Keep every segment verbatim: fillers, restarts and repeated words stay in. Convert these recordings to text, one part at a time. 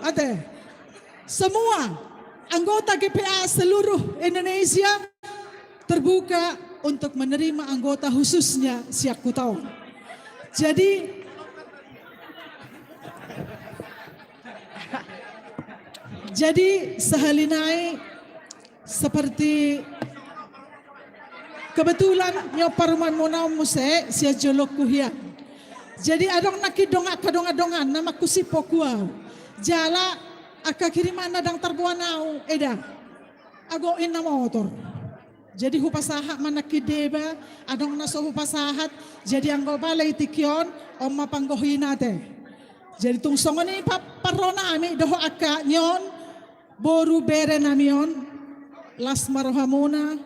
ate, semua anggota G P A seluruh Indonesia terbuka untuk menerima anggota khususnya sian huta on. Jadi, jadi sahali nai seperti kebetulan nion parumaenmuna on muse sian jolongku hian. Jadi adong nangkin dongan, angka dongan-dongan na mangkusip ho tu au. Jala angka kiriman na ndang tarboan au, eda. Ago inna motor. Jadi hupasahat ma nangkin deba, adong na so hupasahat. Jadi anggo pala i tingki on, on ma panggohina ate. Jadi tung songon i pa-, parro nami dohot angka nion boru bere nami on, las ma rohamuna,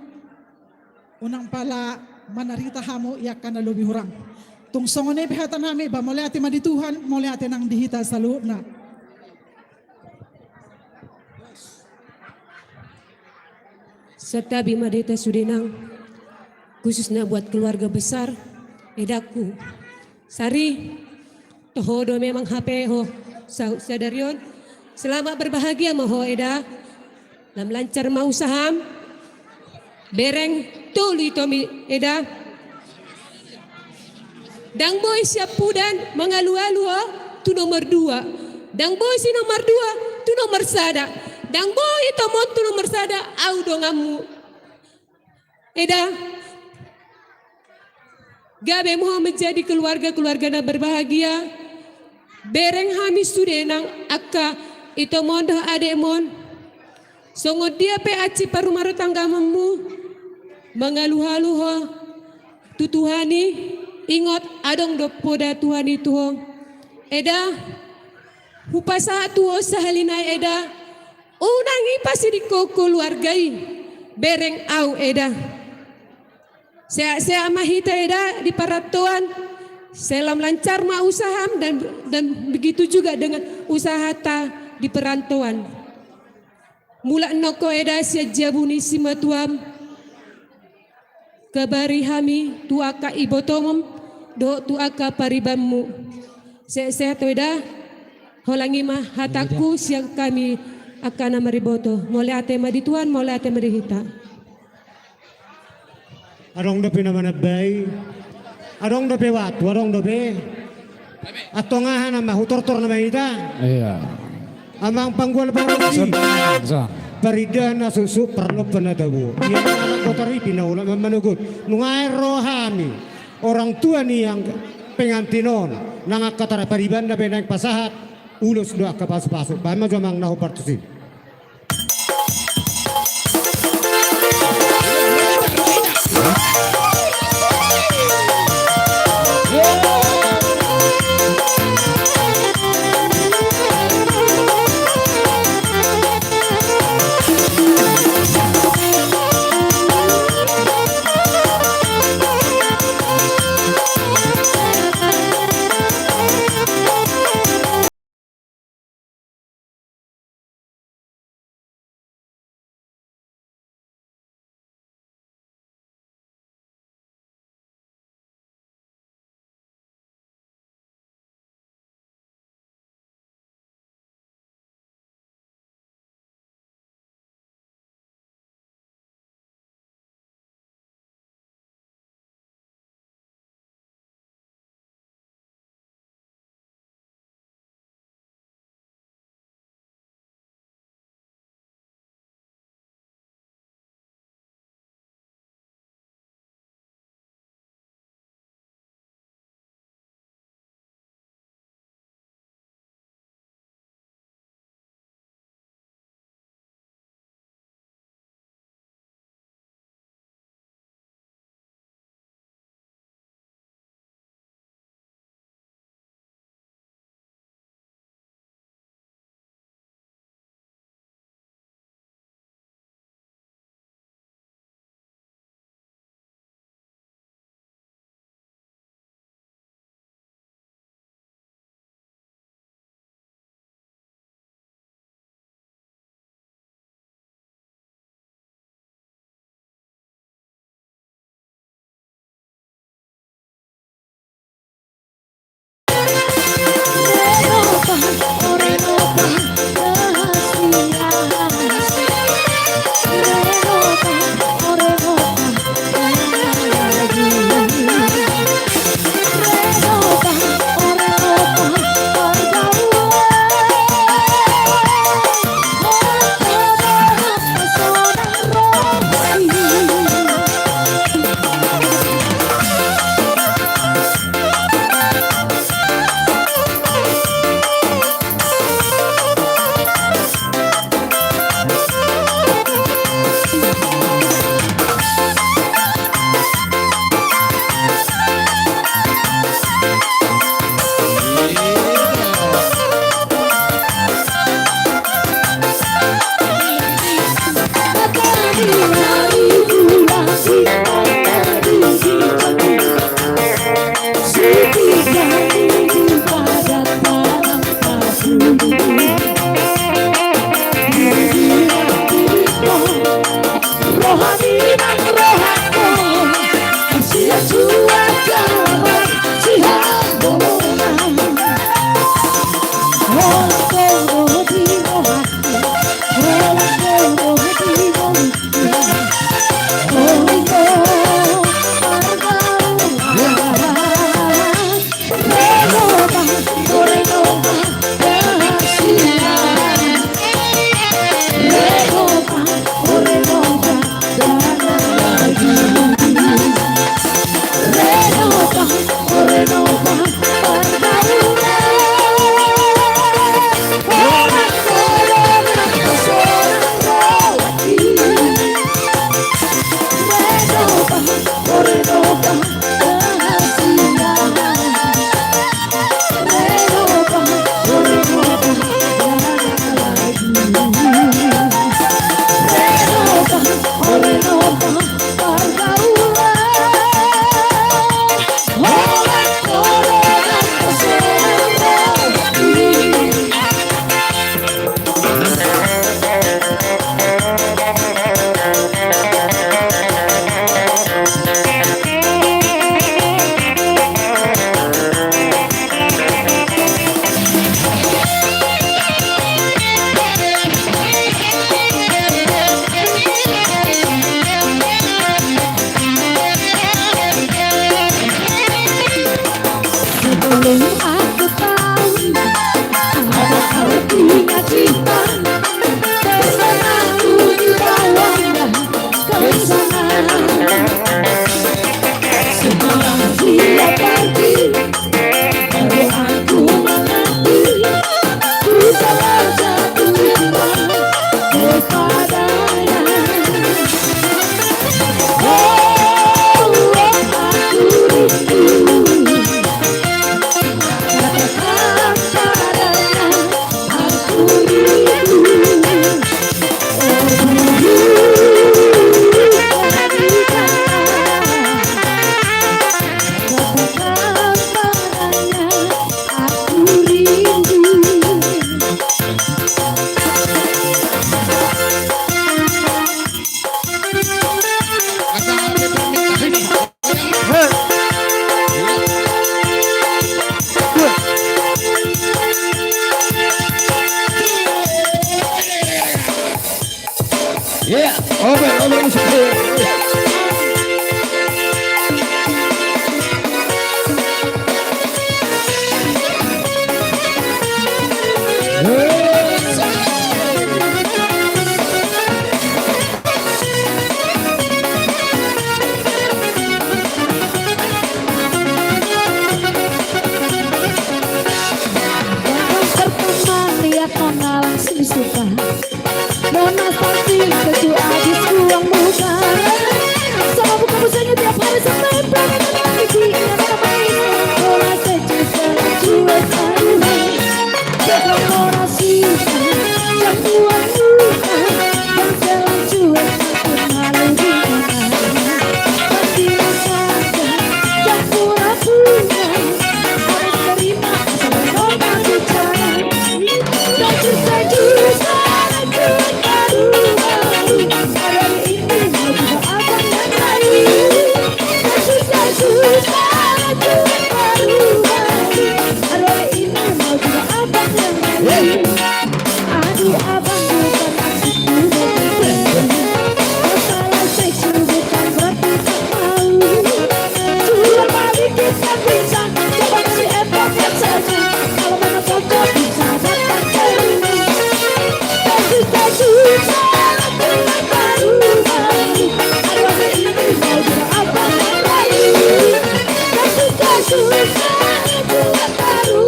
unang pala manarita hamu i angka na lobi hurang. Tung songon i pe hata nami, ba mauliate ma di Tuhan, mauliate nang di hita saluhutna. Santabi ma di hita sude nang, khususna buat keluarga besar edaku. Sari, toho do memang hape ho sa-, sadari on. Selamat berbahagia ma ho eda. Lam lancar ma usaham. Bereng tolu ito mi eda. Ndang boi siampudan mangalualu ho tu nomor dua. Ndang boi si nomor dua tu nomor sada. Ndang boi itomon tu nomor sada, au donganmu. Eda, gabe ma ho menjadi keluarga-keluarga na berbahagia. Bereng hami sude nang angka itomon dohot adekmon. Songon dia pe ansi parumahtanggaonmu mangalualu ho tu Tuhan i, ingot adong do poda Tuhan i tu ho. Eda, hupasahat tu ho sahali nai eda, unang i pasiding ho keluarga i, bereng au eda. Sehat-sehat ma hita eda di parantoan, sai lam lancar ma usaham dan, dan begitu juga dengan usahata di parantoan. Mulak nangkin ho eda sian jabu ni simatuam, kabari hami tu angka ibotom dohot tu angka paribanmu. Sehat-sehat ho eda, holan i ma hatangku sian hami angka na mariboto. Mauliate ma di Tuhan, mauliate ma di hita. Adong dope na manambai, adong dope waktu, adong dope. Antong aha nama, hutortor nama hita. Iya. Amang panggual pargonsi. Parindahan na suksuk, parlompan na tabo. Ia na anak kota ripi na ulak mamanogot. Nunga ro hami orang tua ni angka pengantin on, nang angka tarapariban na pe naeng pasahat ulos dohot angka pasupasu. Baen ma jo amang na hombar tusi. Sebelum aku tahu apa artinya cinta, terlalu dibawanya ke sana. Setelah dia pergi, baru aku mengerti, ku telah jatuh cinta kepadanya. Oh, aku rindu. Katakan padanya, aku rindu. Oh, rindu. Katakan padanya, aku rindu. Iya, oke, oke, musik. Gondang pertama lihat nona langsung suka. Nona cantik, keju abis buang muka. Sama buka busanya tiap hari sampai berapa kali dia main. Nona sejuk, sejuk, sejuk. Sekarang nona suka, yang buang muka, yang jalan cuek, takut malu di mata. Pasti rasakan, yang pura-pura, harus terima, asal nona bicara. Sejuk-sejuk, sejuk baru-baru, hari ini mau juga abang yang lain. Sejuk-sejuk, sejuk baru-baru, hari ini mau juga abang yang lain. Aduh, abang, bukan maksudku begitu. Masalah seks lu bukan berarti tak mau. Dua kali kita bincang, coba kasih efek yang saja. Kalau memang cocok, bisa datang ke rumah. Kasih satu syarat yang baru-baru. Aduh, ini mau juga abang yang lain. Kasih satu syarat yang baru-baru.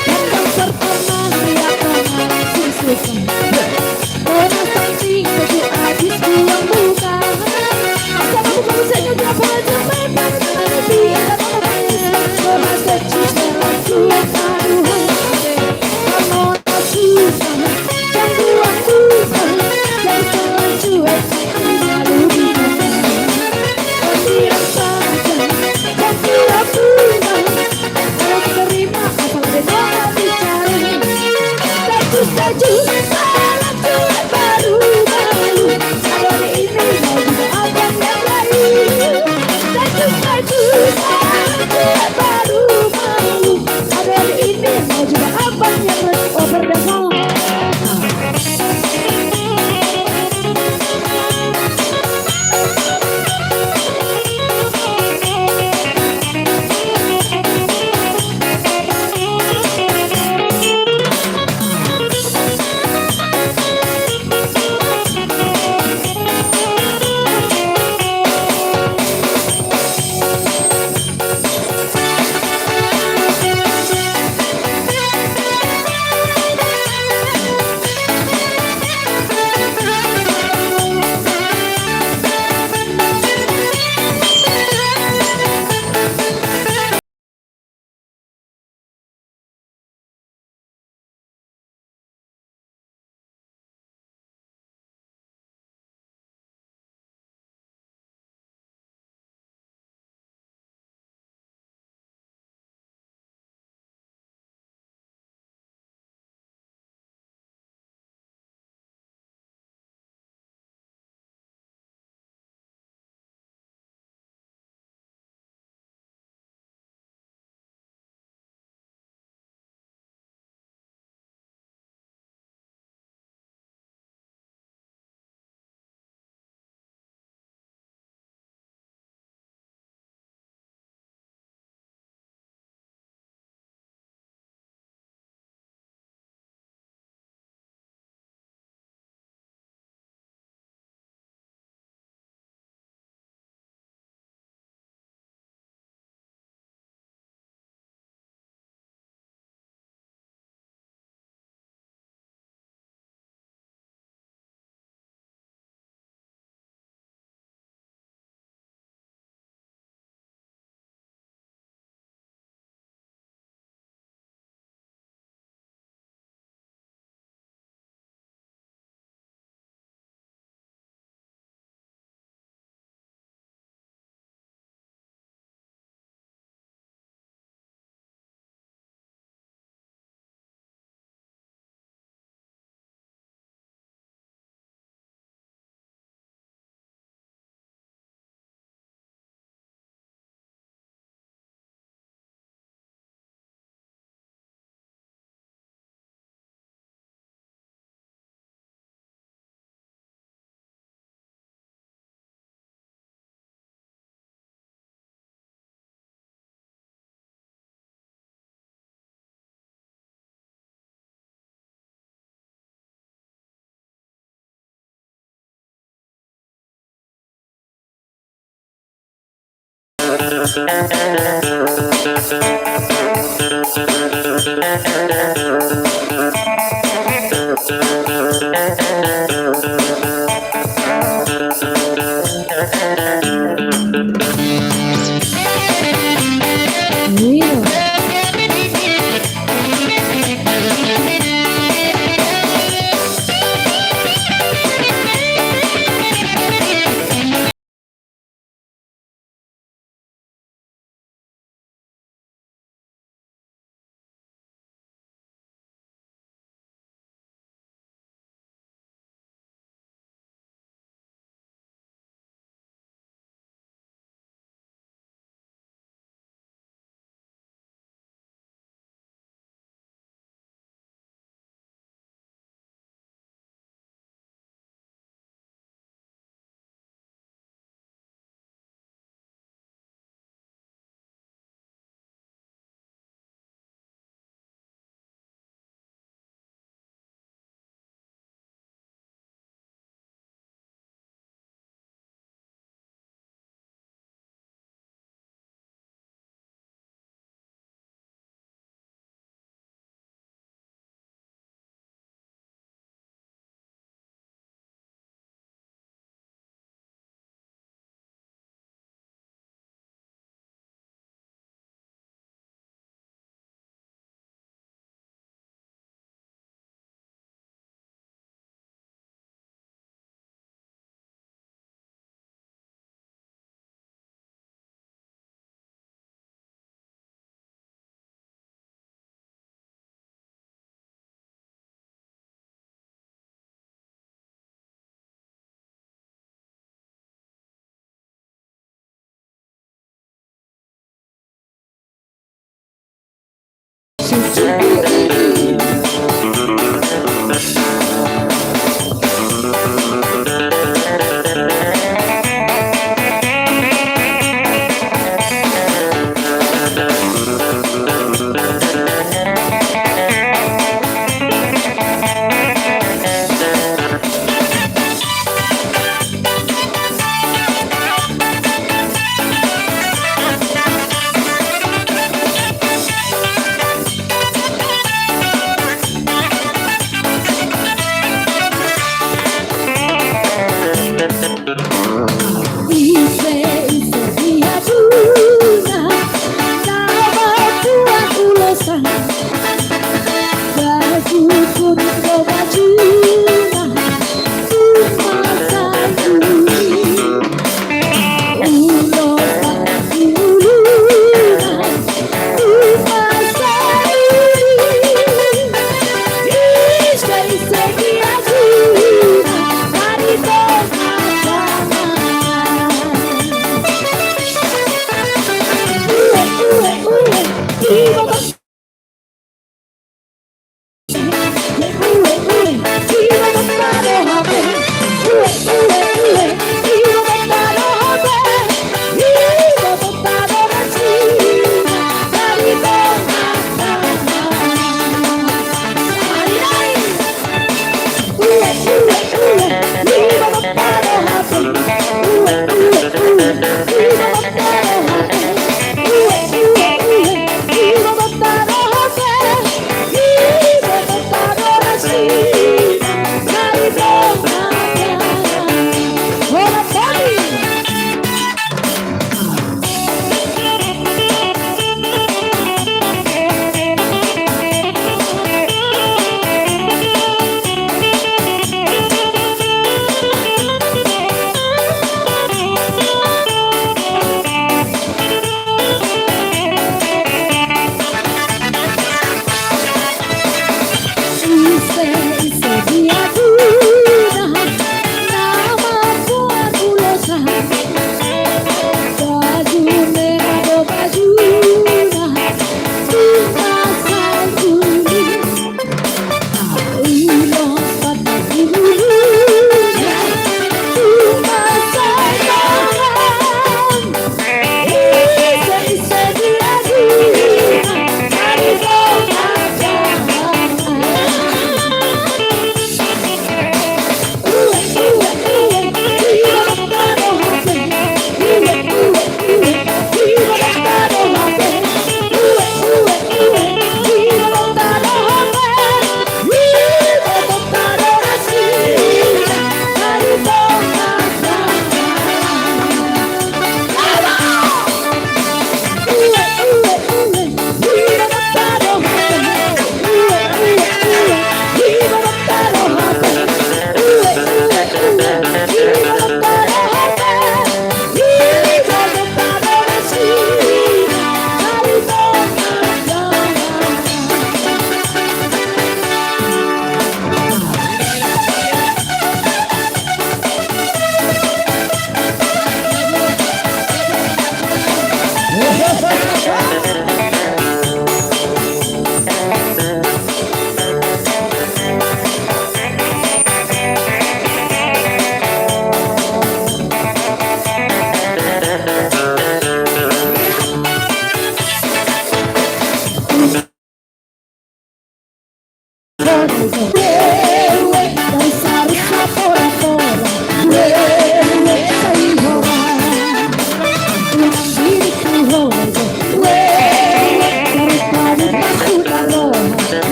Gondang pertama lihat nona langsung suka. Nona cantik, keju abis buang muka. Sama buka busanya tiap hari sampai berapa kali dia main. Nona sejuk, sejuk, aduh. Nona suka, yang buang muka, yang jalan cuek, malu di mata. Pasti rasakan,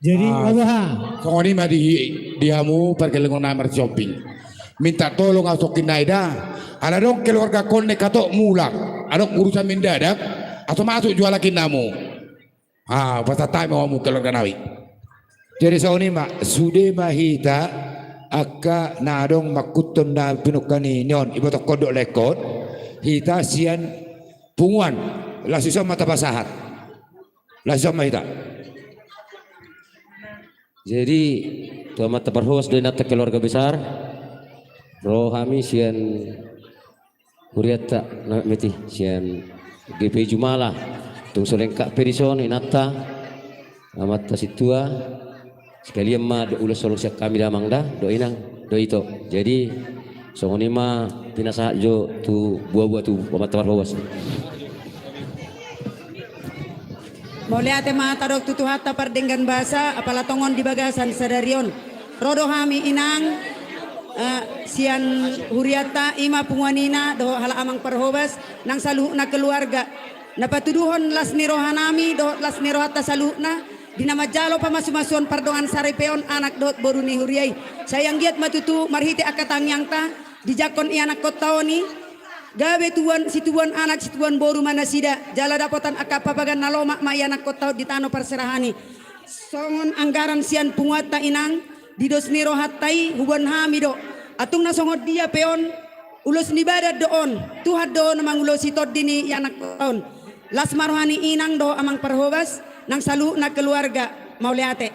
Jadi, ah, songon i ma di, di hamu pargellengon na marsihombing. Minta tolong ahu songkin nai da. Ala adong keluarga kon na ingkon mulak. Adong urusan mendadak. Aso masuk jual lagi namu. Ah, pasahat ma hamu keluarga nami. Jadi songon i ma, sude ma hita angka na adong mangkuton na pinungka ni on, iboto kodok lekot, hita sian punguan, langsung ma tapasahat. Langsung ma hita. Jadi, tu amanta parhobas do inanta keluarga besar, ro hami sian hurianta na meti sian G P I Jumala. Tung so lengkap pe dison inanta, amanta sintua, sekalian ma do ulos holong sian hami damang da, do inang, do ito. Jadi, songon i ma pinasahat jo tu buabua tu amanta parhobas. Mauliate ma tadok tu Tuhanta pardenggan basa, apala tongon di bagasan sadari on. Ro do hami inang, eh, sian hurianta i ma punguan ina dohot halak amang parhobas, nang saluhutna keluarga. Na patuduhon las ni roha nami dohot las ni rohanta saluhutna, di na manjalo pamasumasuon pardongansaripeon anak dohot boru ni huria i. Sai anggiat ma tutu marhite angka tangiangta, dijangkon ianakkonta on i, gabe tubuan, situbuan anak, situbuan boru ma nasida, jala dapotan angka papagan na lomak ma ianakkonta on di tano parserahan i. Songon anggaran sian punguanta inang, di dos ni rohanta i huboan hami do. Antong na songon dia pe on, ulos ni badan do on, Tuhan do na mangulosi tondi ni ianakkonta on. Las ma roha ni inang dohot amang parhobas, nang saluhutna keluarga, mauliate.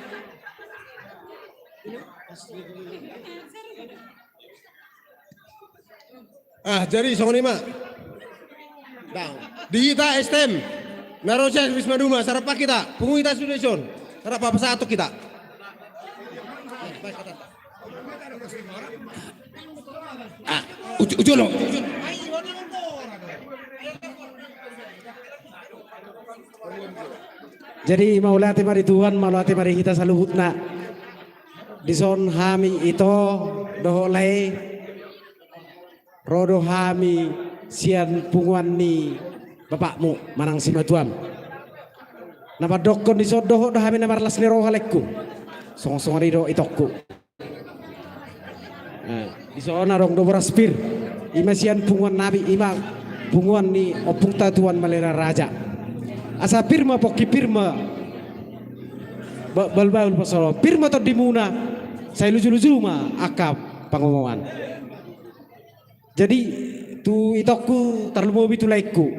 Ah, jadi songon i ma. Dang. Di hita S T M. Na ro sian Risma Duma, sarap hita. Pungu hita sude dison. Sarap pasahat hita. Ah, uju, uju lo. Jadi mauliate ma di Tuhan, mauliate ma di hita saluhutna. Dison hami ito dohot lae, ro do hami sian punguan ni bapakmu manang simatuam. Na mandokkon dison dohot do hami na marlas ni roha laengku. Songon songon i do itongku. Nah, dison adong do boras pir. I ma sian punguan nami, i ma punguan ni ompungta Tuan Malera Raja. Asa pir ma pongki, pir ma ba-, bahulbahul pasolo, pir ma tondimuna, sai lujuluju ma angka pangomoan. Jadi tu itongku tarlumobi tu laengku.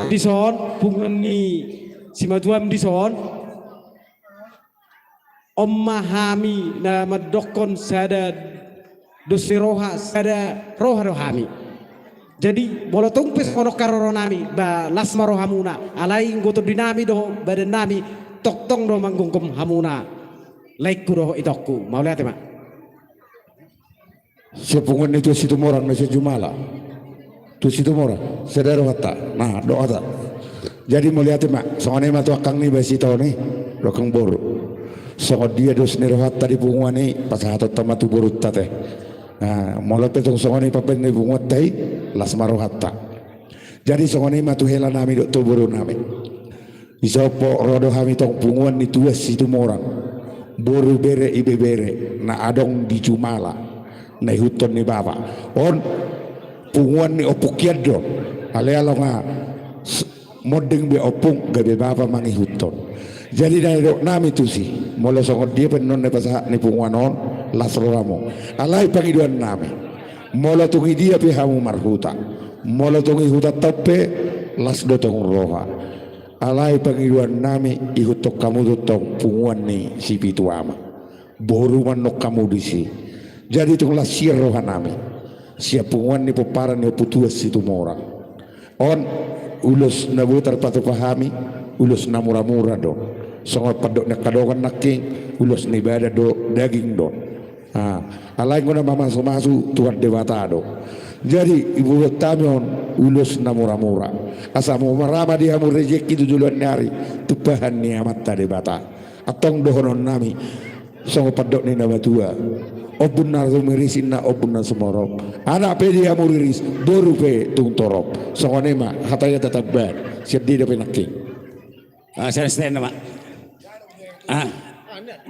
Dison punguan ni simatuam dison. On ma hami na mandokkon sada dos ni roha, sada roha do hami. Jadi molo tung pe songon on haroro nami, ba las ma rohamuna, alai anggo tondi nami dohot badan nami tongtong do manggomgom hamuna. Laengku dohot itongku, mauliate ma. Sian punguan ni Tuan Situmorang na sian Jumala. Tuan Situmorang, sada rohanta. Nah, dohot hata. Jadi mauliate ma, songon i ma tu angkang ni ba sitoni, do angkang boru. Songon dia dos ni rohanta di punguan i, pasahatonta ma tu borunta te. Nah, molo pe tung songon i pambaen ni punguanta i, las ma rohanta. Jadi songon i ma tu hela nami dohot tu boru nami. Dison pe ro do hami tong punguan ni Tuan Situmorang, boru, bere, ibebere na adong di Jumala, na ihuthon ni bapa. On punguan ni ompung hian do, alai ala nga s-, monding be ompung gabe bapa mangihuthon. Jadi na nidok nami tusi, molo songon dia pe annon na pasahat ni punguan on, las rohamu. Alai pangidoan nami, molo tung i dia pe hamu marhuta, molo tung i hutanta on pe, las do tong roha. Alai pangidoan nami, ihuthon hamu do tong punguan ni Sipitu Ama. Boru ma annon hamu disi. Jadi tung las hian roha nami sian punguan ni pomparan ni Ompu Tuan Situmorang. On ulos na boi tarpatupa hami, ulos na muramura do. Songon pandok ni angka dongan nangkin, ulos ni badan do, daging do. Ah, alai anggo na mamasumasu Tuhan Debata do. Jadi iboto hami on ulos na muramura. Asa marama di hamu rejeki tu joloan ni ari, tumpahan ni Amanta Debata. Antong dohonon nami, songon pandok ni na matua. Ombun na tumiris ninna ombun na sumorop. Anak pe di hamu riris, boru pe tung torop. Songon i ma, hata i hata tambahan. Sian dia dope nangkin. Ah, sian S T M nama. Ah. Huria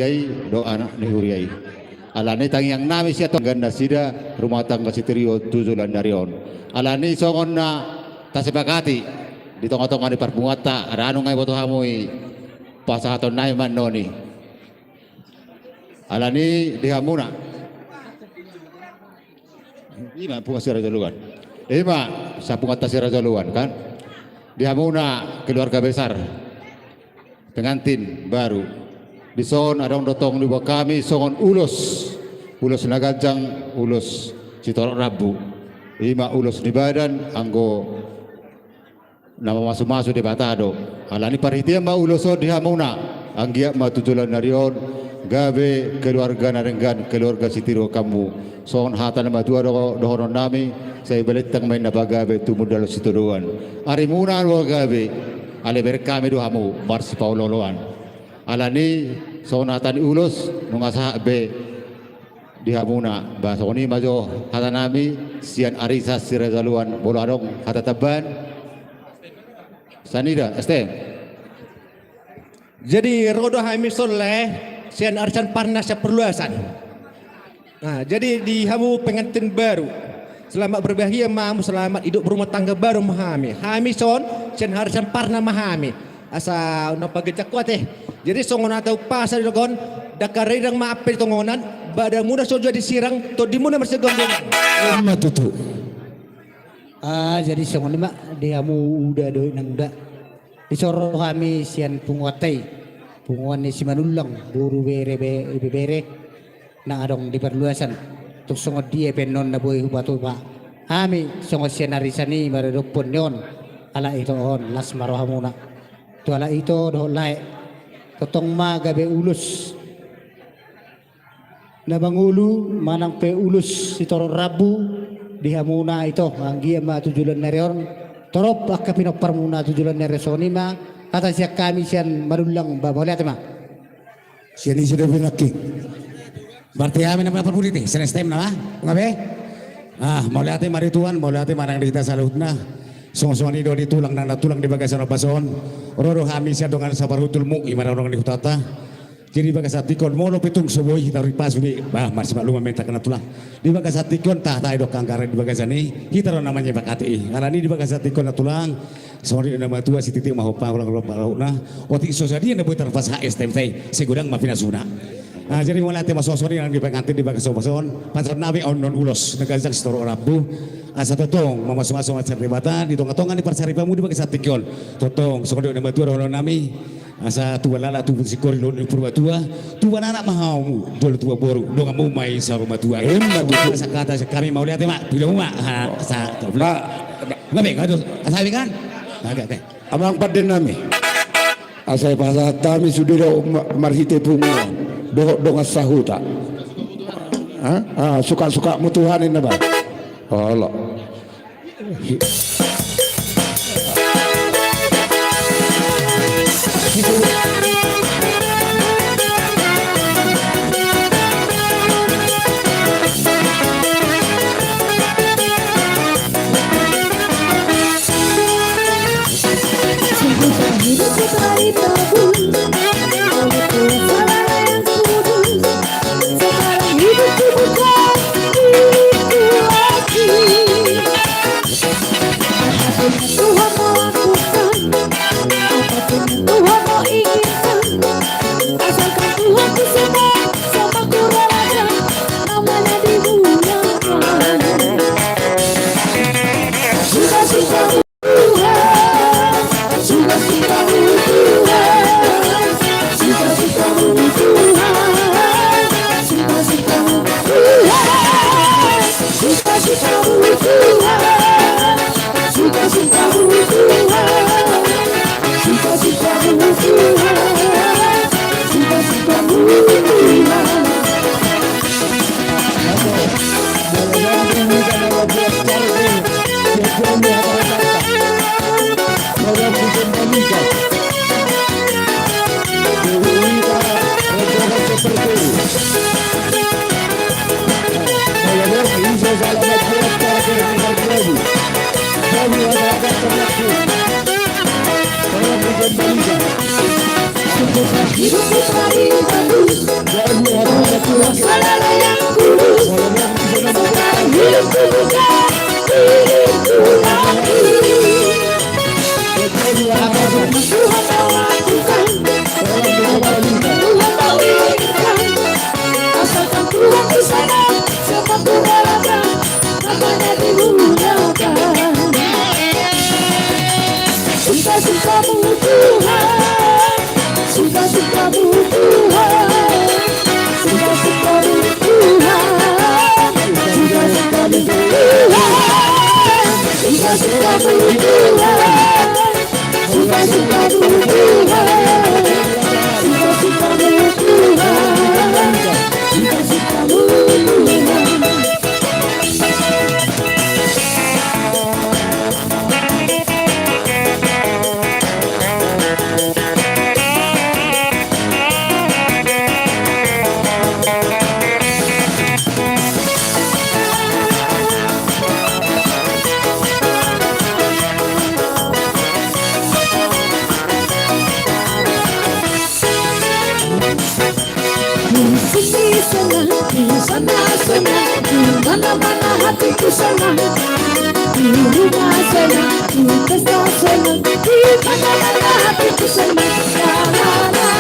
i do anak ni huria i. Alani tangiang nami sian Tuhan, denggan nasida rumah tangga sitiruon tu joloan ni ari on. Alani songon na tasepakati di tonga-tonga ni parpunguanta, ranu nga iboto hamu i, pasahaton nami ma annon i. Alani di hamuna. Ima punguan si Raja Luan. Ima sapunguanta si Raja Luan kan. Di hamuna keluarga besar pengantin baru. Dison adong do tong diboan hami songon ulos. Ulos na ganjang, ulos sitorop rambu. Ima ulos ni badan anggo na mamasu-masu Debata do. Alani parhitean ma ulos on di hamuna, anggiat ma tu joloan ni ari on gabe keluarga na denggan, keluarga sitiruon hamu. Songon hata ni natuatua do dohonon nami, sai balintang ma inna pagabe, tumundalhon sitadoan. Arimuna do gabe, alai bereng hami do hamu marsipaolo-oloan. Alani songon hata ni ulos, nunga sahat be di hamuna. Ba songon i ma jo hata nami sian arisan si Raja Luan. Molo adong hata tambahan? Sanida, S T M. Jadi ro do hami songon i sian arisan Parna sian Parluasan. Nah, jadi di hamu pengantin baru, selamat berbahagia ma hamu, selamat hidup berumah tangga baru ma hami. Hami son sian arisan Parna ma hami. Asa unang pagejak ho ate. Jadi songon hata umpasa di dohon, dangka ridang ma ampe di tongonan, badanmuna so jadi sirang, tondimuna marsigomgoman. Ima tutu. Ah, jadi songon i ma di hamu uda dohot nang uda. Dison ro hami sian punguanta i, punguan ni Simanullang, boru, bere, be-, ibebere na adong di Parluasan. Tung songon dia pe annon na boi hupatupa hami songon sian arisan i maradophon ni on, halak ito on, las ma rohamuna. Tu halak ito dohot lae, tongtong ma gabe ulos na mangolu manang pe ulos sitorop rambu di hamuna ito, anggiat ma tu joloan ni ari on torop angka pinomparmuna tu joloan ni ari on. Songon i ma hata sian hami sian Manullang, ba mauliate ma. Sian ise dope nangkin? Berarti hami nama parpudi te, sian S T M nama? Nga be? Ah, mauliate ma di Tuhan, mauliate ma nang di hita saluhutna. Songon-songon i do di tulang nang na tulang di bagasan ombas on. Ro do hami sian dongan saparhundul, MUI ma dongan ni hutanta. Jadi di bagasan tingki on molo pe tung so boi hita ripasu be, bah, marsimaklum ma hita nang tulang. Di bagasan tingki on tahe-tahe do angka anggaran di bagasan i, hita do na manyepakati i. Alani di bagasan tingki on nang tulang, songon i do na matua, sititi ma hompa, ulang-ulang ma rohana. Otik so sadia na boi tarpasahat S T M ta i, sai godang ma pinasuna. Ah, jadi mauliate ma songon-songon i nang di pengantin di bagasan ombas on, pasahat nami annon ulos na ganjang sitorop rambu. Asa tongtong mamasu-masu ma sian Debata di tonga-tonga ni parsaripeonmu di bagasan tingki on. Tongtong songon i do na matua dohonon nami. Asa tubuan laklak, tubuan singkoru, dohot ni Purbatua, tubuan anak ma hamu, jolo tubuan boru, donganmu ma i saur matua. Ima tutu. Asa hata sian hami mauliate ma, tu hamu ma. Ha, sa-, Ba, ba. Nga be, nga do, asa be kan? Oke, oke. Amang pande nami. Asa pasahat hami sude do ma-, marhite punguan dohot dongan sahuta. Ha? Ah, suka-sukamu Tuhan ninna ba. Olo. Apapun Tuhan mau lakukan, apapun Tuhan mau inginkan, asalkan Tuhan ku semua, sama ku relakan, namanya dimuliakan. Suka-sukamu Tuhan, suka-sukamu Tuhan, suka-sukamu Tuhan, suka-sukamu Tuhan. Suka-sukamu Tuhan, suka-sukamu Tuhan, suka-sukamu Tuhan, suka-sukamu Tuhan. Di sini senang, di sana senang, di mana-mana hatiku senang. Di rumah senang, di pesta senang, di mana-mana hatiku senang. La, la, la, la.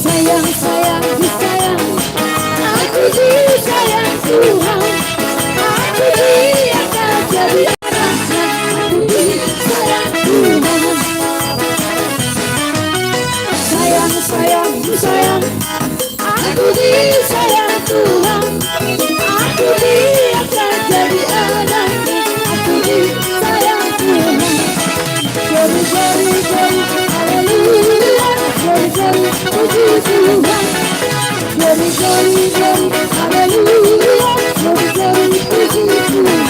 Sayang, sayang, disayang, aku disayang Tuhan, aku diangkat jadi anaknya, aku disayang Tuhan. Sayang, sayang, disayang, aku disayang Tuhan, aku diangkat jadi anaknya, aku disayang Tuhan. Glory, glory, glory, haleluya. Glory, glory, puji Tuhan. Glory, glory, glory, haleluya. Glory, glory, puji Tuhan.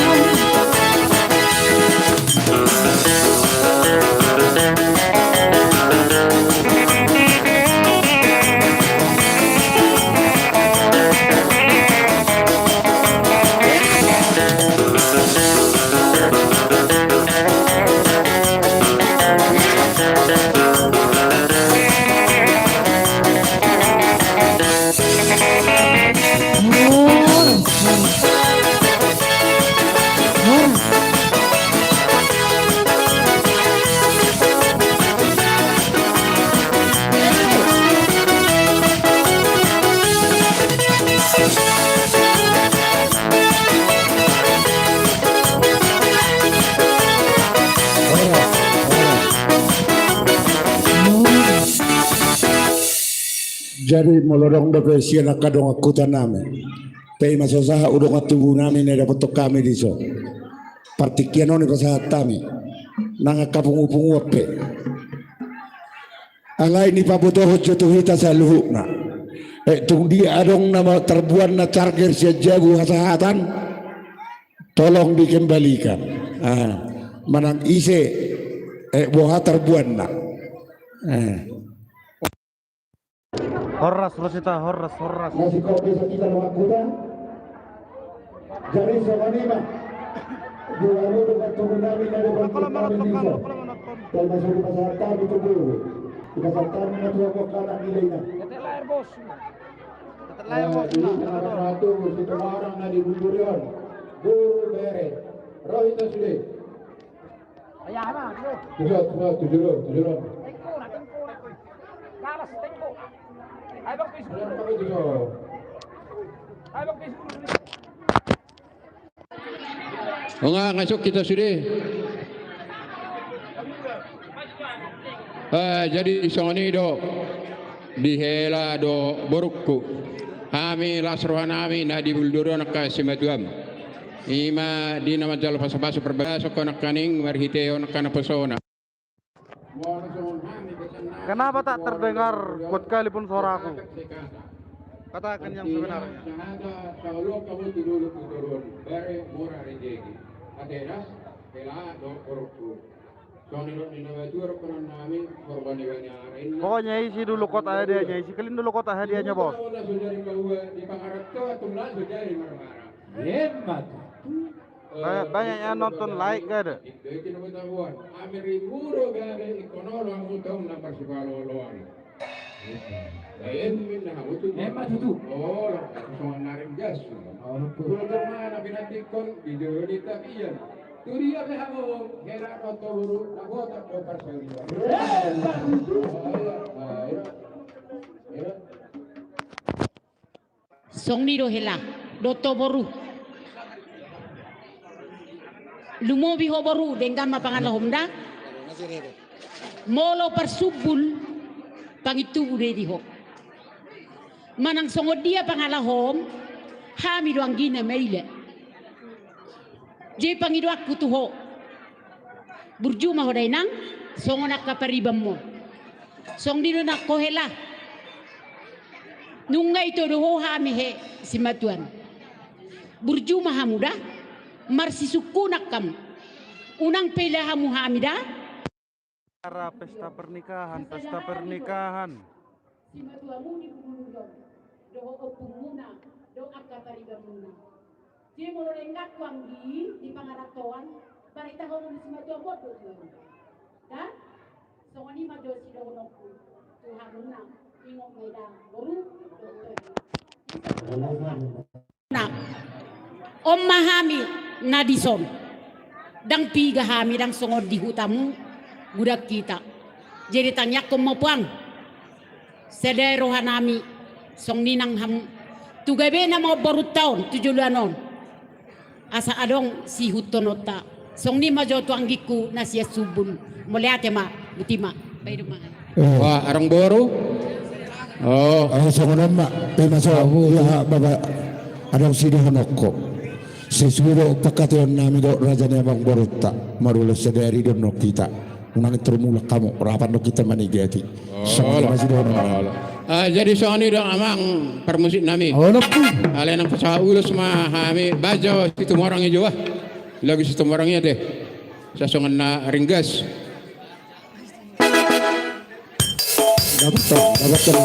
Jadi molo adong dope sian angka dongan huta nami, pe i ma so sahat tu dongan tubu nami na dapothon hami dison. Partingkian on i pasahat hami nang angka pungupunguan pe. Alai dipabotohon jo tu hita saluhutna. Eh, tung dia adong nama tarbuanna carger sian jabu hasahatan, tolong dikembalikan. Ah, manang ise, eh, boha tarbuanna. Eh. Horas, Rosita, horas, horas. Jadi songon i ma. Dua ribu dua puluh enam ini ada. Termasuk di pasar tani tu dulu. Di pasar tani na tua kok kanak nilainya. Terlalu. Eh, jadi, nomor satu, Situmorang na di Bulu Duri on. Boru, bere. Ro hita sude. Tuso, tuso, tujo ro, tujo ro. Tuso, tuso. Nunga masuk hita sude. Eh, jadi songon i do di hela do borungku. Hami las rohanami na di Bulu Duri on angka simatuam. Ima di na manjalo pasupasu parbagason nangkaning marhitehon angka naposona. Kenapa tak terdengar kuat kali pun suaraku? Katakan yang sebenarnya. Pokoknya isi dulu kotak hadiahnya, isi clean dulu kotak hadiahnya, Bos. Ba-, banyak yang nonton, like gak ada. Songon i do hela, dohot ho boru. Lumobi ho boru, denggan ma pangalahom da. Molo parsumbul, pangintubu do i di ho. Manang songon dia pangalahom, hami do anggina maila. Jadi pangidoanku tu ho. Burju ma ho da inang, songon angka paribanmon. Songon i do nang ho hela. Nunga ito do ho hami he simatuam. Burju ma hamu da, marsisungkunan hamu. Unang paila hamu hami da. Acara pesta pernikahan, pesta pernikahan. Simatuamu di Bulu Duri on, dohot ompungmuna, dohot angka paribanmuna. Jadi molo denggan ho anggi di pangarantoan, barita ho molo simatuam on do tuan. Da, songon i ma jo sidohononku tu hamuna, ingot ma i da boru, dohot ho. Na, on ma hami na dison. Ndang piga hami, ndang songon di hutamu, godang hita. Jadi tangiangkon ma puang. Sada rohanami, songon i nang hamu. Tu gabena ma borunta on, tu joloan on. Asa adong siihuthononta. Songon i ma jo tu anggingku na sian Sumbul. Mauliate ma, botima. Baen ma. Eh. Wah, adong boru. Oh. Eh, songon on ma. Ima so, ya, baba. Adong sidohononku. Sesuai do pangkataionnami dohot raja ni amangborunta. Marula sadari do on hita. Unang torop mulak hamu, rap do hita manigati. Songon i ma sidohononku. Ah, jadi songon i do amang parmusiknami. Alai nang pasahat ulos ma hami, baen jo Situmorang i jo ah. Lagu Situmorang i ate. Sasongon na ringgas. Dapat, dapat.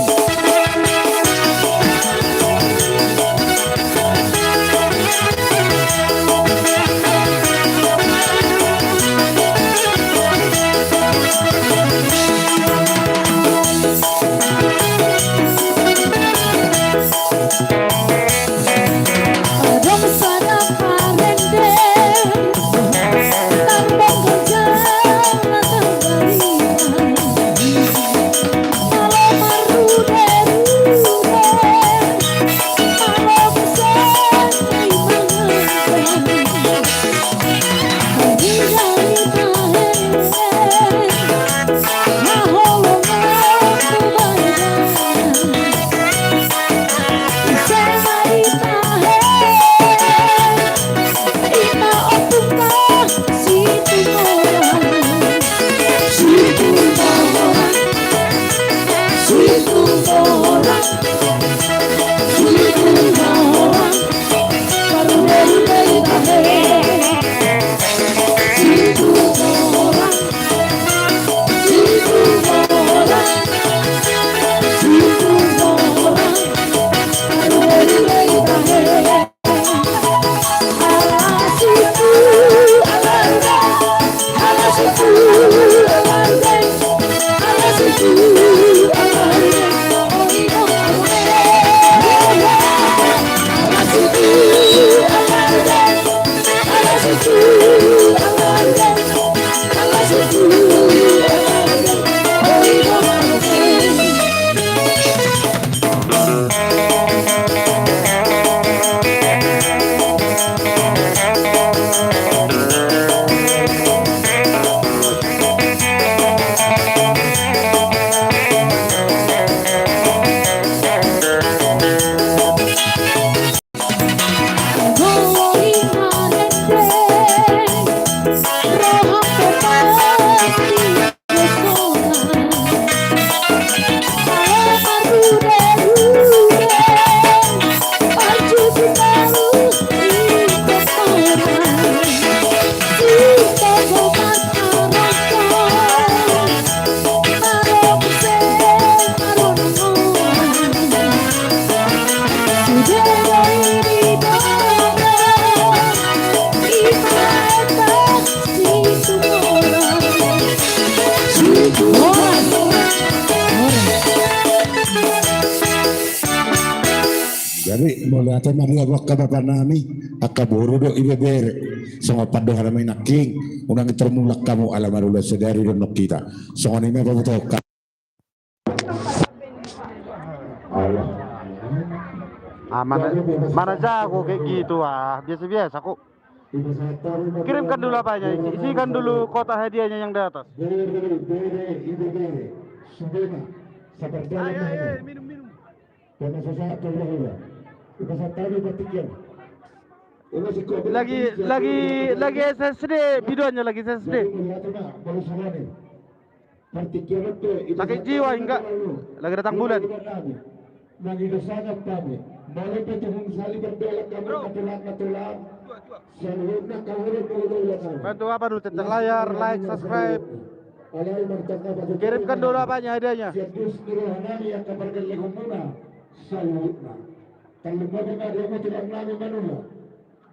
Mauliate ma di hamu angka bapa nami, angka boru dohot ibebere. Songon pandohan nami nangkin, unang tarmulak hamu ala marulaon sadari dohot hita. Songon i ma pabotohon hami. Ah, mana, mana jago kayak gitu, ah. Biasa-biasa kok. Kirimkan dulu apanya, isi-, isikan dulu kotak hadiahnya yang di atas. Ayo, ayo, minum, minum. Lagi, lagi, lagi S S D, videonya lagi S S D. Sakit jiwa, enggak? Lagi datang bulan. Bantu apa dulu, tekan layar, like, subscribe. Kirimkan dulu apanya, hadiahnya.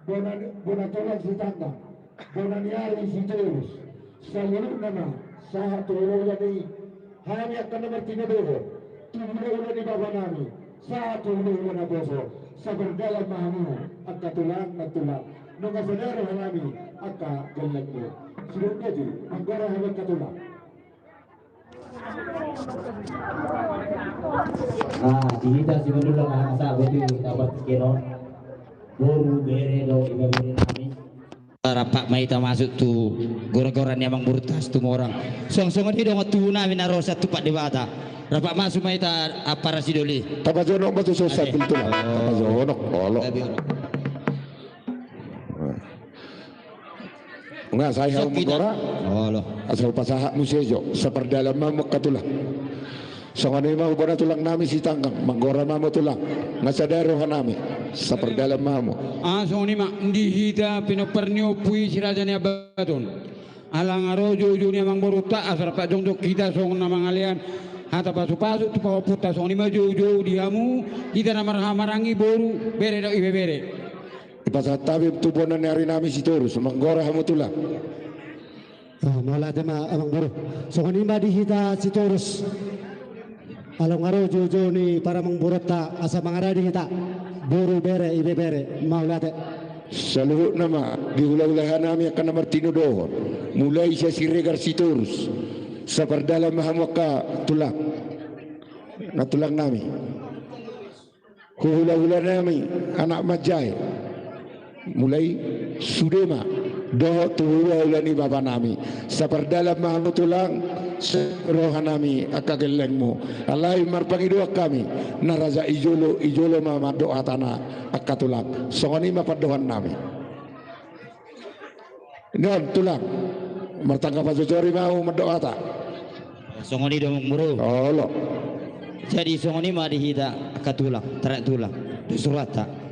Bona, bona tolang Sitanggang, bona ni ari Sitorus, saluhutna ma sahat tu hulahula ni hami angka na martinodohon, tu hulahula ni bapa nami, sahat tu hulahula naposo, sapardalan ma hamu angka tulang nantulang, nunga sada roha nami angka gellengmu. Sudah jadi, manggora hamu angka tulang. Ah, di hita Simanullang, ala na sahat botima dapat keno. Boru, bere dohot ibebere nami. Rap ma hita masuk tu gora-gora ni amangborunta Situmorang. Songon-songon i dongan tubu nami na ro sian Tumpang Debata. Rap masuk ma hita, ah, para sidoli. Tapajonok ma tu son sambil tulang. Tapajonok, olo. Nga sai hamu manggora. Olo. Asa hupasahat muse jo, sapardalan ma hamu angka tulang. Songon i ma bona tulang nami Sitanggang, manggora ma hamu tulang. Nga sada roha nami, sapardalan ma hamu. Ah, songon i ma, di hita pinompar ni ompu i si Raja Niambaton. Ala nga ro joujou ni amangborunta, asa rap jongjong hita songon na mangalean hata pasupasu tu pahompunta, songon i ma joujou di hamu, hita na marhahamaranggi boru, bere dohot ibebere. Dipasahat hami tu bona ni ari nami Sitorus, manggora hamu tulang. Ah, mauliate ma amangboru. Songon i ma di hita Sitorus. Ala nga ro joujou ni paramangborunta asa mangarade hita. Boru, bere, ibebere, mauliate. Saluhutna ma di hulahula nami angka na martinodohon. Mulai sian Siregar Sitorus. Sapardalan ma hamu angka tulang. Nantulang nami. Tu hulahula nami, anak manjae. Mulai sude ma, dohot tu hulahula ni bapa nami. Sapardalan ma hamu tulang, sahat roha nami angka gellengmu. Alai marpangidoan hami, na rajak i jolo, i jolo ma mandok hatana angka tulang. Songon i ma pandohan nami. Nion tulang. Martangga pajojori ma hamu mandok hata. Songon i do amangboru. Olo. Jadi songon i ma di hita angka tulang, taranak tulang. Di surata.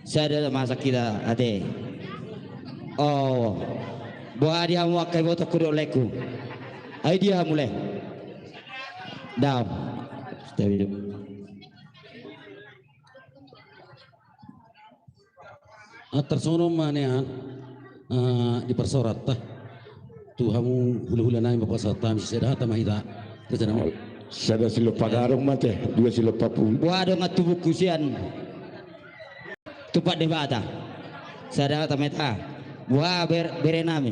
Sada ma sian hita ate. Oh. Boha di hamu angka ibotongku dohot laengku. Ai dia hamu lae. Dao. Stabilo. Ah, tarsongon ma nian, ah, di parsaoranta. Tu hamu hulahula nami ma parsaoranta, sada hata ma hita. Sada silompa gadong ma ate, dua silompa pulu. Boha dongan tubungku sian Tumpang Debata. Sada hata ma hita. Boha ber-, bere nami.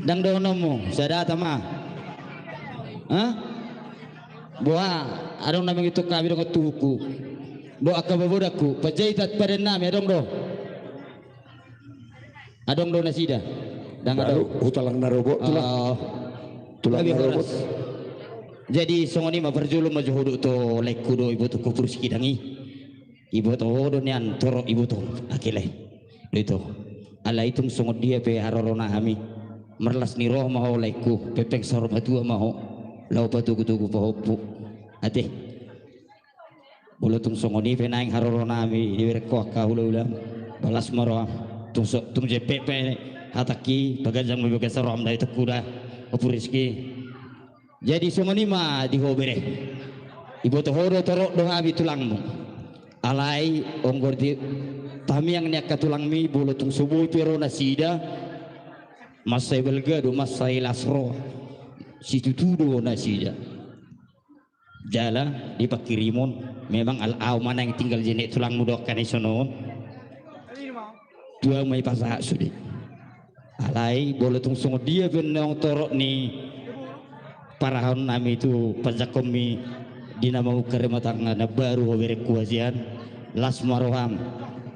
Ndang dohononmu, sada hata ma. Hah? Boha, adong na mangitung hami dongan tubungku. Dohot angka babodangku, panjaitan padan nami, adong do. Adong do nasida. Ndang adong. Hutalang na robot tulang. Oh. Tulang na robot. Jadi songon i ma parjolo ma jo hudok tu laengku dohot ibotongku Pur Sikidang i. Iboto ho do nian torop iboto, ake lae. Do ito. Alai tung songon dia pe harorona hami. Marlas ni roha ma ho laengku, pepeng saur matua ma ho. Laho patogutogu pahompu. Ate. Molo tung songon i pe naeng harorona hami, dibereng ho angka hulahula. Marlas ma roham. Tung so, tung jempek pe hatangki, paganjang ma bagas roham da itongku da. Ompu Rizky. Jadi songon i ma di ho bere. Iboto ho do torop do hami tulangmu. Alai onggo di tamiang ni angka tulangmi molo tung so boi pe ro nasida. Mansai balga do, mansai las roha. Situtu do nasida. Jala di pangkirimon, memang ala au ma naeng tinggal jenek tulangmu dohot angka na i sonon. Tu au ma i pasahat sude. Alai molo tung songon dia pe naung torop ni parahon nami tu panjangkonmi di na mamungka rumah tangga na baru ho berengku hasian, las ma roham.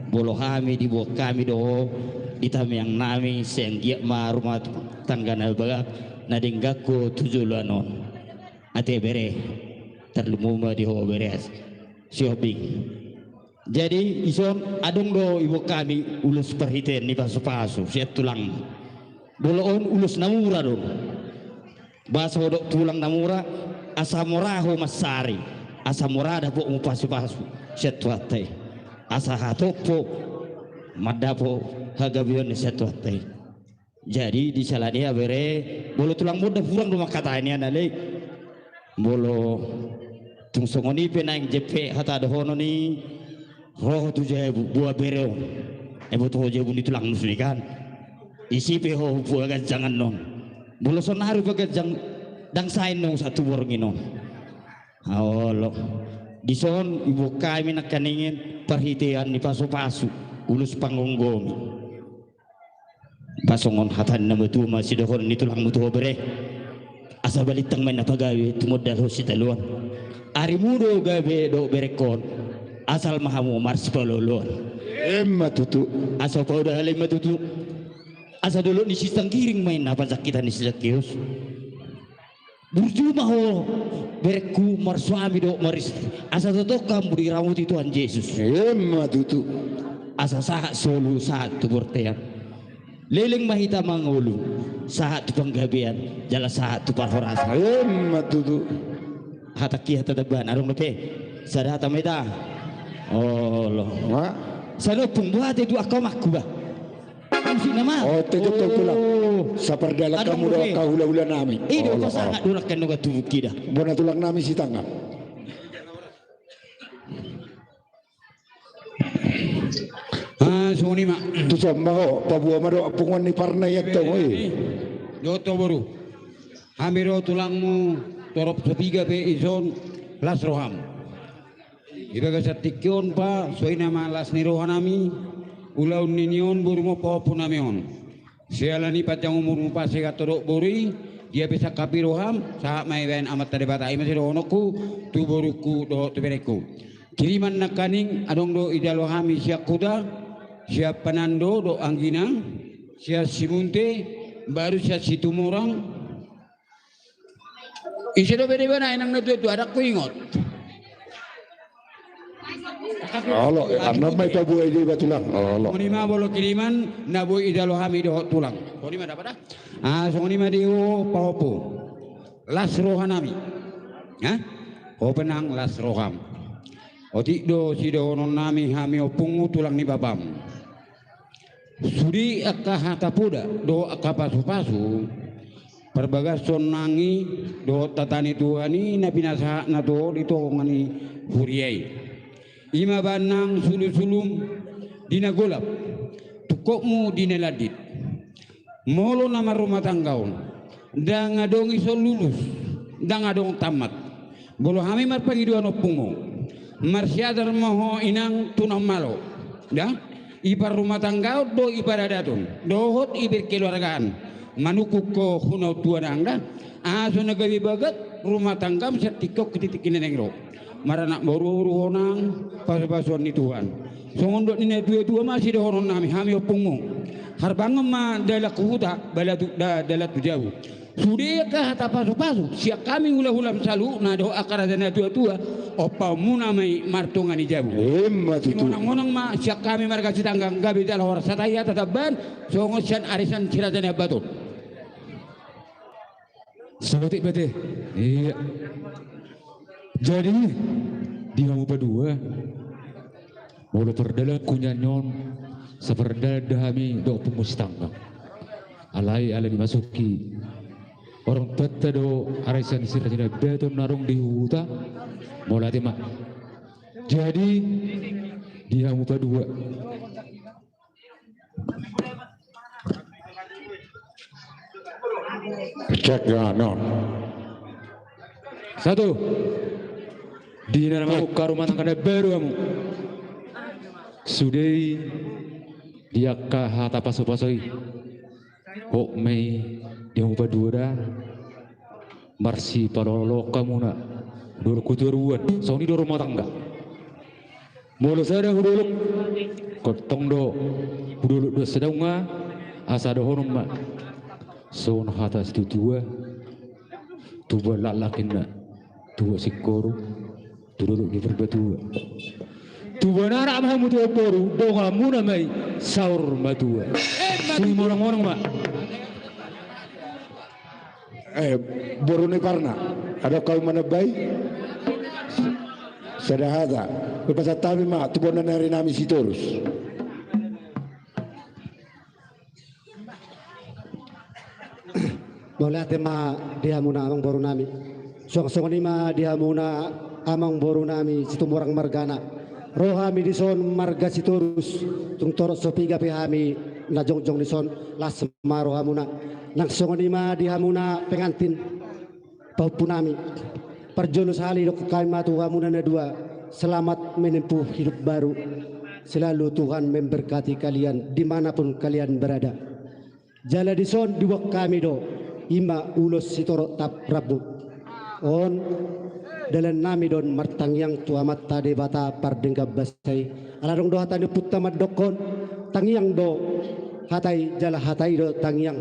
Molo hami diboan hami do ho di tangiang nami, sai anggiat ma rumah tangga na bagak na denggan ho tu joloan on. Ate bere, tarlumobi ma di ho bere Sihombing. Jadi dison adong do diboan hami ulos parhitean ni pasupasu sian tulang. Molo on ulos na mura do. Boasa hudok tulang na mura, asa mora ho mansari, asa mora dapotmu pasupasu sian Tuhanta i. Asa hatop ho mandapot hagabeon sian Tuhanta i. Jadi di siala ni i bere, molo tulang mondang hurang do mangkatai nian ale. Molo tung songon i pe naeng jempek hata dohonon i, ro ho tu jabu, boan bere on. Ai boto ho jabu ni tulangmu sude kan. Isi pe ho paganjang annon. Molo saonari paganjang, ndang sae annon sahat tu borngin on. Olo. Dison diboan hami nangkaningan parhitean ni pasupasu, ulos panggomgomi. Pasongon hata ni na matua ma sidohonon ni tulangmu tu ho bere. Asa balintang ma inna pagabe tumundalhon sitadoan. Arimu do gabe dohot berengkon, asal ma hamu marsipaolooloan. Emma tutu. Asa paodahal i ma tutu. Asa dolok ni Sitangkiring ma inna panjangkitan ni Sizakeus. Burju ma ho berengku marsuami dohot maristri, asa tongtong hamu diramoti Tuhan Jesus. Emma tutu. Asa sahat solu sahat tu bortean. Leleng ma hita mangolu, sahat tu panggabean jala sahat tu parhorasan. Emma tutu. Hata kia hata taban adong dope. Sada hata ma hita. Olo. Sai ompung boha ate tu angka omakku bah. Musik nama. Oh, tete tong tulang. Sapardalan hamu dohot angka hulahula nami. Ido pasangat do nangkin dohot tubuki da. Bona tulang nami Sitanggang. Ah, songon i ma. Tu somba ho, paboa ma dohot punguan ni parna i antong i. Dohot ho boru. Hami do tulangmu torop so piga pe dison, las roham. Di bagasan tingki on pa, songon i ma las ni roha nami, ulaon ni on boru ma pahompu nami on. Siala ni panjang umurmu pasehat ho dohot boru i, dia pe sangkap i roham, sahat ma ibaen Amanta Debata. I ma sidohononku tu borungku dohot tu berengku. Kiriman nangkaning adong do dijalo hami sian huta, sian Panando dohot anggina, sian Simunte, baru sian Situmorang. Ise dope deba na inang na tuatua, ndang huingot. Olo, annon ma dipaboa i deba tulang. Olo. Songon i ma molo kiriman na boi dijalo hami dohot tulang. Songon i ma dapot ah. Ah, songon i ma di ho pahompu. Las roha nami. Hah? Ho pe nang las roham. Otik do sidohonon nami hami ompungmu tulang ni bapam. Sude angka hata poda dohot angka pasupasu, parbagason nang i dohot hata ni Tuhan i na pinasahatna tu ho di tonga ni huria i. I ma baen nang sulusulum di na golap, tungkotmu di na landit. Molo na marrumah tangga on, ndang adong dison lulus, ndang adong tammat. Molo hami marpangidoan ompungmu, marsiajar ma ho inang tu na malo. Da? I parrumah tanggaon dohot i paradaton, dohot i berkeluargaan. Manungkun ho huna tuanang da. Asa na gabe bagak rumah tanggam sian tingki on tu tingki na naeng ro. Maranak marumaru ho nang pasupasuon ni Tuhan. Songon dok ni na tuatua ma sidohonon nami hami ompungmu. Harbangan ma dalan tu huta, balatuk da dalan tu jabu. Sude angka hata pasupasu sian hami hulahulam saluhutna dohot angka raja na tuatua, ompaonmuna ma i martonga ni jabu. Emma tutu. Simonangonang ma sian hami marga Sitanggang gabe jala horas hata i hata taban songon sian arisan si Raja Nai Ambaton. Saotik bate. Iya. Jadi di hamu padua, molo pardalanku nian on, sapardalan da hami dohot ompungmu Sitanggang. Alai ala ni masuk i orang tuanta do arisan si Raja Nai Ambaton na adong di huta, mauliate ma. Jadi di hamu padua. Cek ya, no. Satu. Di na mangungka rumah tangga na baru hamu. Sude i di angka hata pasu-pasu i. Hot ma i di hamu padua da. Marsipalolo hamuna. Dolok tu toruan. Songon i do rumah tangga. Molo sada hudolok. Kontong do. Hudolok do sada unga. Asa dohonon ma. Songon hata situatua. Tubuan laklak inna. Tubuan singkoru. Tu dolok ni Purbatua. Tubuan anak ma hamu tubuan boru, donganmuna ma i saur matua. Suhi monang-monang ma. Eh, boru ni parna. Adong hamu manambai? Sada hata. Hupasahat hami ma tu bona ni ari nami Sitorus. Mauliate ma di hamuna amang boru nami. Suang songon i ma di hamuna amang boru nami Situmorang margana. Ro hami dison marga Sitorus, tung torop so piga pe hami na jongjong dison, las ma rohamuna. Nang songon i ma di hamuna pengantin. Pahompu nami, parjolo sahali dokkon hami ma tu hamuna na dua, selamat menempuh hidup baru. Selalu Tuhan memberkati kalian dimanapun kalian berada. Jala dison diboan hami do, i ma ulos sitorop rap-, rambu. On, dalan nami do on martangiang tu Amanta Debata pardenggan basa i. Ala adong do hata ni ompunta mandokkon, tangiang do hata i jala hata i do tangiang.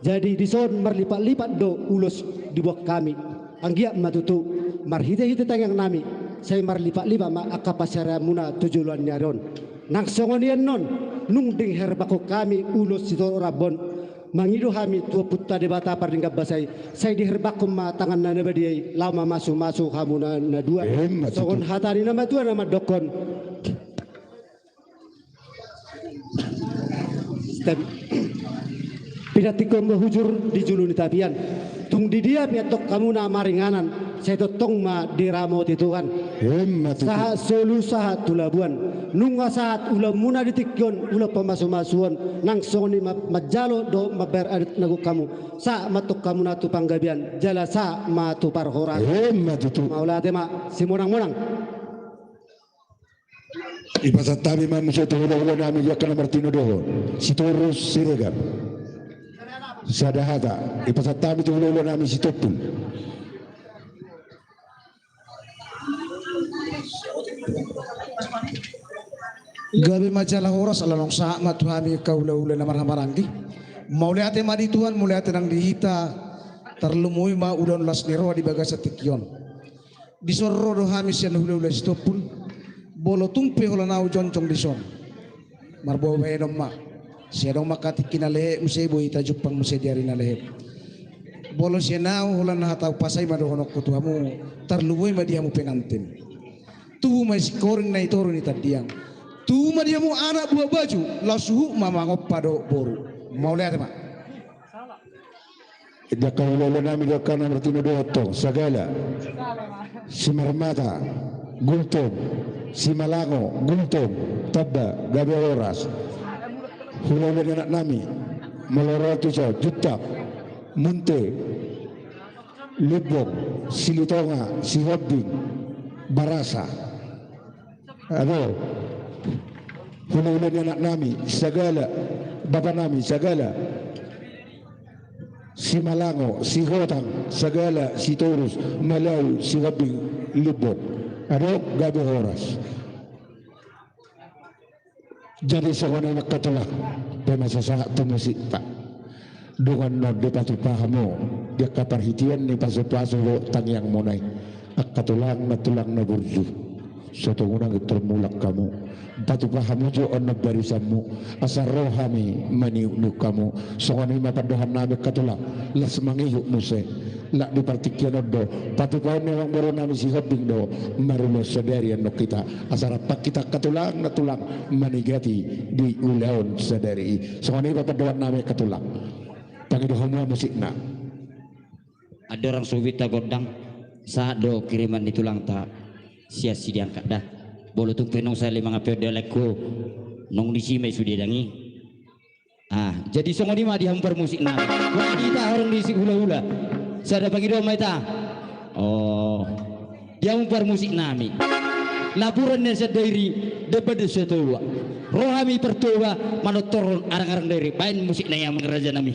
Jadi dison marlipat-lipat do ulos diboan hami. Anggiat ma tutu marhite-hite tangiang nami, sai marlipat-lipat ma angka pansarianmuna tu joloan ni ari on. Nang songon i annon, nung diherbanghon hami ulos sitorop rambu on, mangido hami tu Ompunta Debata pardenggan basa i, sai diherbanghon ma tanganna na badia i laho mamasu-masu hamuna na dua. Emma tutu. Songon hata ni na matua na mandokkon. Stem. Pinantikhon ma hujur di julu ni tapian. Tung di dia pe antong hamuna maringanan, sai tongtong ma diramoti Tuhan. Emma tutu. Sahat solu sahat tu labuan. Nunga sahat ulaonmuna di tingki on, ulaon pamasu-masuon, nang songon i ma-, manjalo dohot mambahen adat na gok hamu. Sahat ma antong hamuna tu panggabean, jala sahat ma tu parhorasan. Emma tutu. Mauliate ma, simonang-monang. Ipasahat hami ma muse tu hula-hula nami di angka na martinodohon. Sitorus Siregar. Sada hata. Ipasahat hami tu hula-hula nami Sitompul. Gabe ma jala horas ala naung sahat ma tu hami angka hula-hula na marhahamaranggi. Mauliate ma di Tuhan, mauliate nang di hita. Tarlumobi ma ulaon las ni roha di bagasan tingki on. Dison ro do hami sian hula-hula Sitompul. Molo tung pe holan ahu jongjong dison, marboa bahenon ma. Sai adong ma angka tingki na lehet muse boi tajumpang muse di ari na lehet. Molo sian ahu holan hata umpasa i ma dohononku tu hamu, tarlumobi ma di hamu pengantin. Tubu ma i singkoru na i toru ni tandiang. Tubu ma di hamu anak buah baju, laos huhut ma mangompa dohot boru. Mauliate ma. Di angka hula-hula nami di angka na martinodohon tong, Sagala, Simarmata, Gultom, Simalango, Gultom, tamba, gabe horas. Hula-hula ni anak nami, molo ro tu son, Juntak, Munte, Limbong, Silitonga, Sihombing, Barasa. Ado. Hula-hula ni anak nami, Sagala, bapa nami, Sagala. Simalango, Sihotang, Sagala, Sitorus, Malau, Sihombing, Limbong. Ado, gabe horas. Jadi songon i ma angka tulang, pe ma sasahat tu musikta. Dongan on dipatupa hamu, di angka parhitean ni pasu-pasu dohot tangiangmuna i. Angka tulang na, tulang na burju. So tung unang intor mulak hamu. Patupa hamu jo on na barisanmu. Asa ro hami maniuk-niuk hamu. Songon i ma pandohan nami angka tulang. Las mangihut muse. Lak di partingkian on do. Patupaon ni amang boru nami Sihombing do. Marulos sadari annon hita. Asa rap hita angka tulang na tulang. Manigati di ulaon sadari i. Songon i ma pandohan nami angka tulang. Pangido hamu ma musikna. Andorang so hubinta gondang, sahat do kiriman ni tulangta sian Sideangkat da. Molo tung pe nunga sahat lima ngapet di alai ho, nunga disi ma i sude dang i. Ah, jadi songon i ma di hamu parmusik nami. Wah, hita horong di si hula-hula. Sada pangidoan ma hita. Oh. Di hamu parmusik nami, lapuran ni Sandairi, Debata Sitoa. Ro hami Partoba manortor arangarang Dairi, baen musik nai, amang raja nami.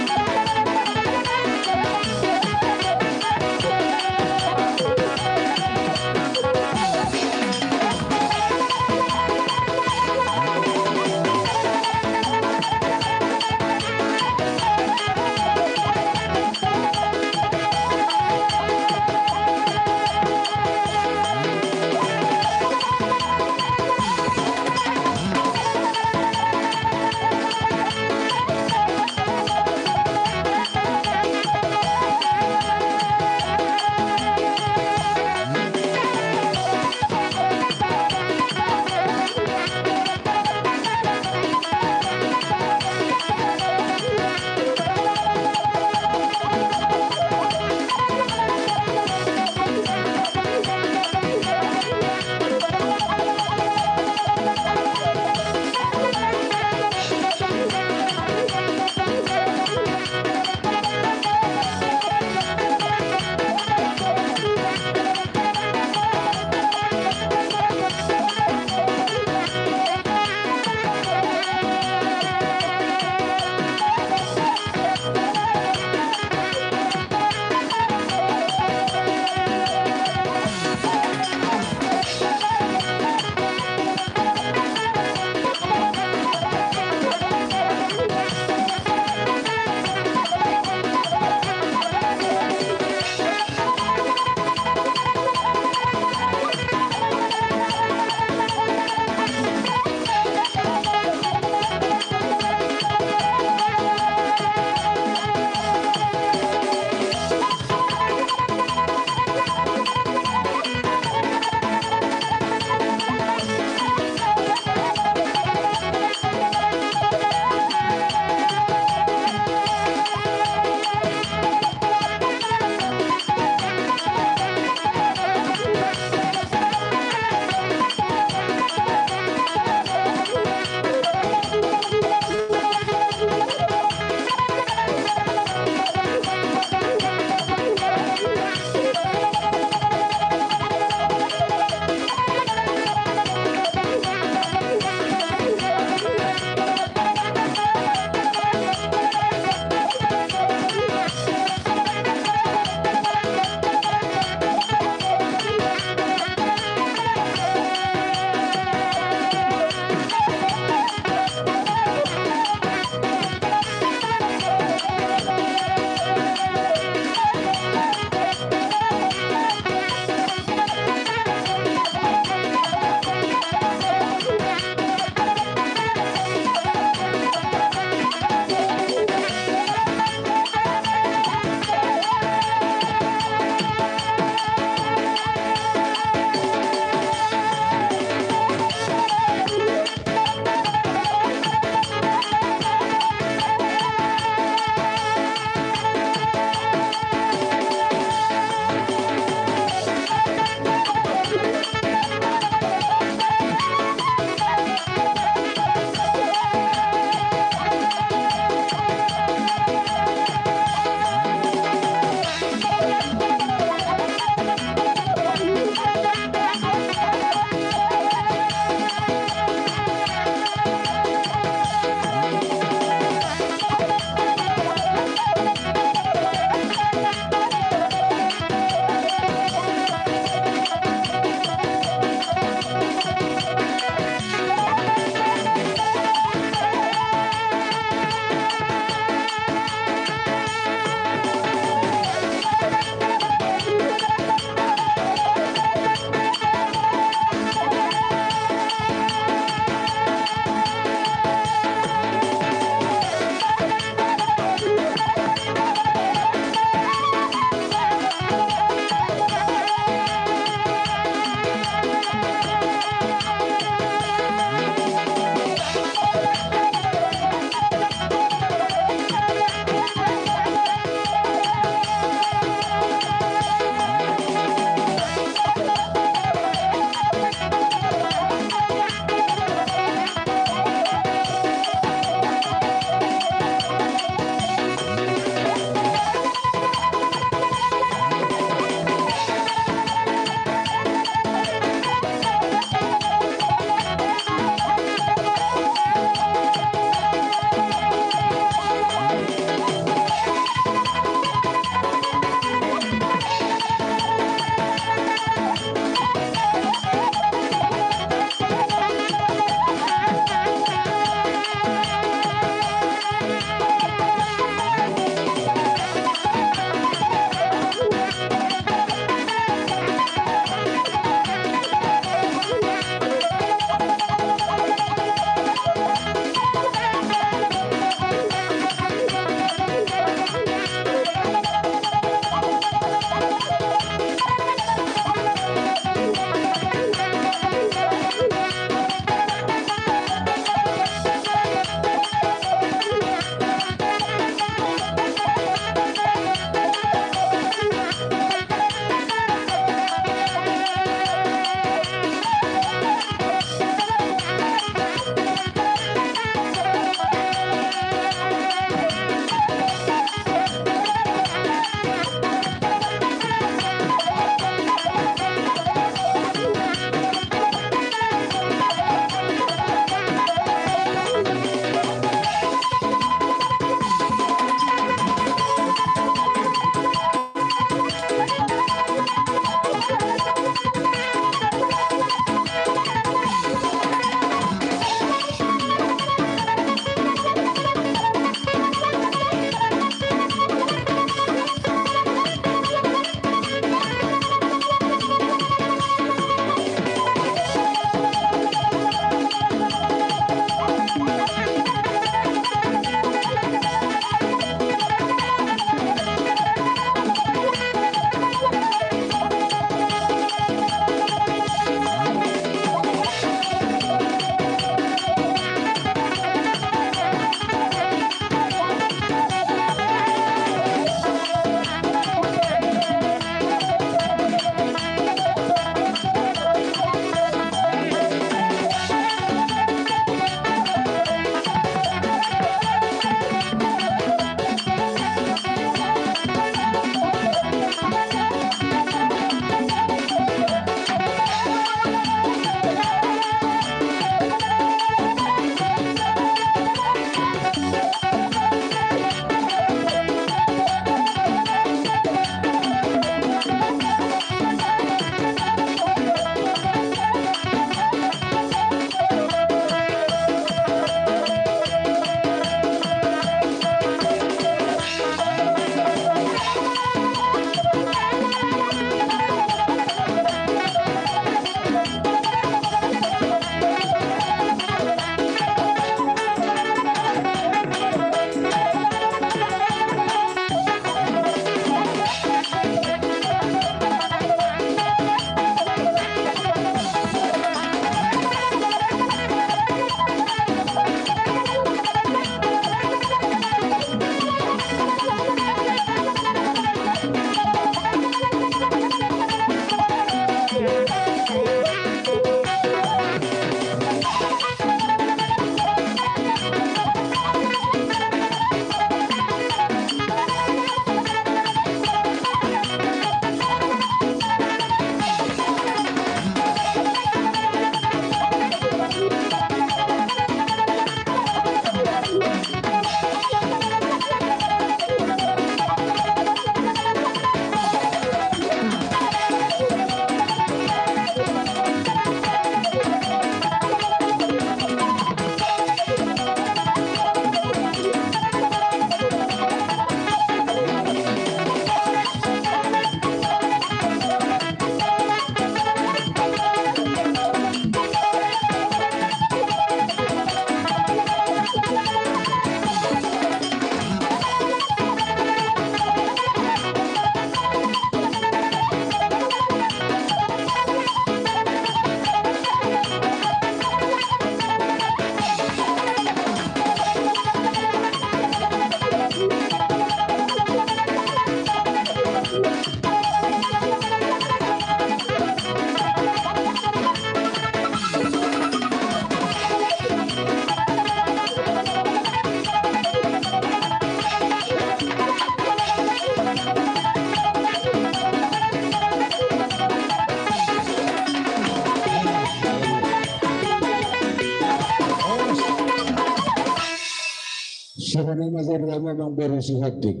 Songon i ma jolo hamu amangboru Sihombing.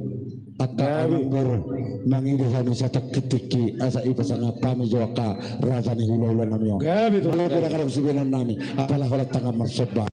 Angka amangboru, mangido hami satingki-tingki asa ipasangap hami jo angka raja ni hulahula nami on. Gabe tu. Molo pe ndang adong sibahenon nami, apala holan tangan marsomba.